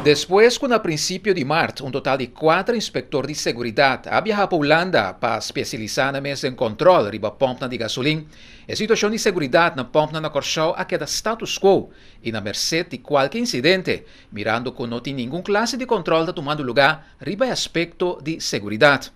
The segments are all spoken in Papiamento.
Despues ku na prinsipio di mart un total di kuater inspektor di seguridat a biaha pa Hulanda pa spesialisá nan mes den kòntròl riba pòmpnan di gasolin, e situashon di seguridat na pòmpnan na Kòrsou a keda status quo i na merset di kualke insidente, mirando ku no tin ningun klase di kòntròl ta tumando lugá riba e aspekto di seguridat.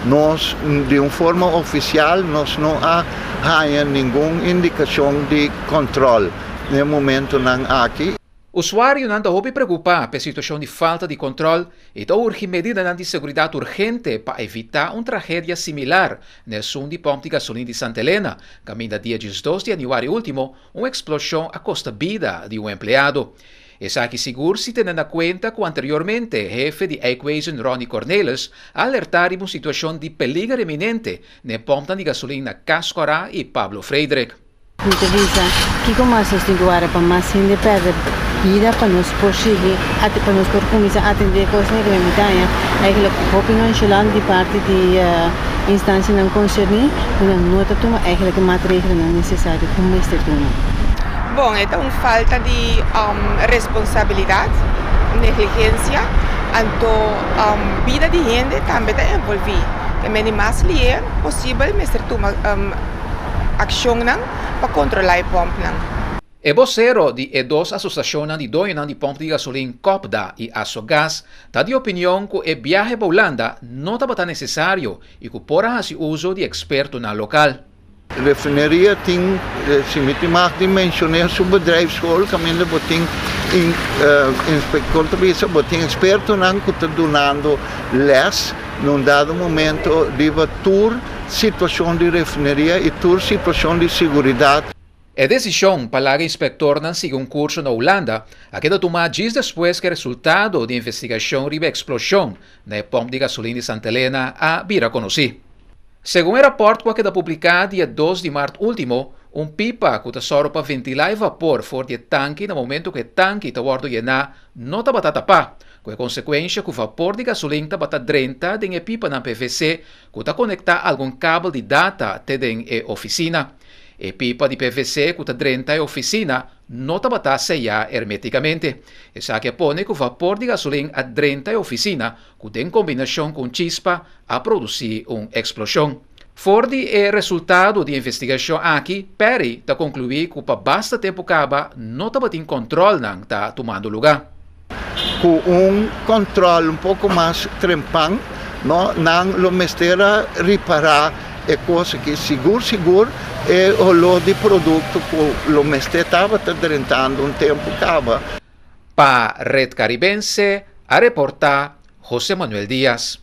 Nos, di un forma ofisial, nos no a haña ningun indikashon di kòntròl na e momentunan aki. Usuarionan ta hopi preokupá pa e situashon di falta di kòntròl i ta urgi medidanan di seguridat urgente pa evitá un tragedia similar na esun di pòmp di gasolin di Santa Elena, kaminda dia 12 di yanüari último un eksploshon a kosta bida di un empleado. Esaki sigur si tene na kuenta ku anteriormente hefe di Eikwezen Ronnie Cornelis a alertá riba un situashon di peliger eminente na e pòmpnan di gasolin na Cas Corá i Pablo Frederik. Mi ta bisa, Kiko mas nos tin ku wara pa mas hende pèrdè bida pa nos por sigui pa nos por kuminsá atendé e kosnan ku mi ta haña eigenlijk hopi nonshalant di parti di instansianan konserní ku nan no ta tuma eigenlijk e maatregelnan nesesario ku mester tuma. Bon, e ta un falta di responsabilidat, negligensia, anto bida di hende tambe ta envolví. Te mende mas lier posibel mester tuma akshonnan pa kontrolá e pòmpnan. E bosero di e dos asosiashonnan di doñonan di pòmp di gasolin Copda i Asogas ta di opinion ku e biahe pa Hulanda no tabata nesesario i ku por a hasi uso di ekspertonan lokal. Refineria tin, si mi tin mag di menshoné su bedrijfsschool kaminda bo tin inspektor ta bisa bo tin ekspertonan ku ta dunando lès na un dado momento riba tur situashon di refineria i tur situashon di siguridat. E desishon pa laga inspektornan sigui un kurso na Hulanda a keda tumá djis despues ku e resultado di investigashon riba e eksploshon na e pòmp di gasolin di Santa Elena a bira konosí. Segun e rapòrt ku a keda publiká dia 2 di mart último, un pipa ku ta sòru pa ventilá e vapor for di e tanki na momentu ku e tanki ta wòrdu yená no tabata tapá, ku e konsekuensha ku vapor di gasolin tabata drenta den e pipanan PVC ku ta konektá algun kabel di data te den e ofisina. E pipa di PVC ku ta drenta e ofisina no tabata seyá hermétikamente. Esaki a pone ku vapor di gasolin a drenta e ofisina ku den kombinashon ku un chispa a produsí un eksploshon. For di e resultado di e investigashon aki, Perry ta konkluí ku pa basta tempu kaba no tabatin kòntròlnan ta tumando lugá. Ku un kòntròl un poko mas trempan, no, nan lo mester a ripará e kos aki. Sigur sigur e holó di produkto ku lo mester tabata drentando un tempu kaba. Pa Red Caribense a reportá José Manuel Diaz.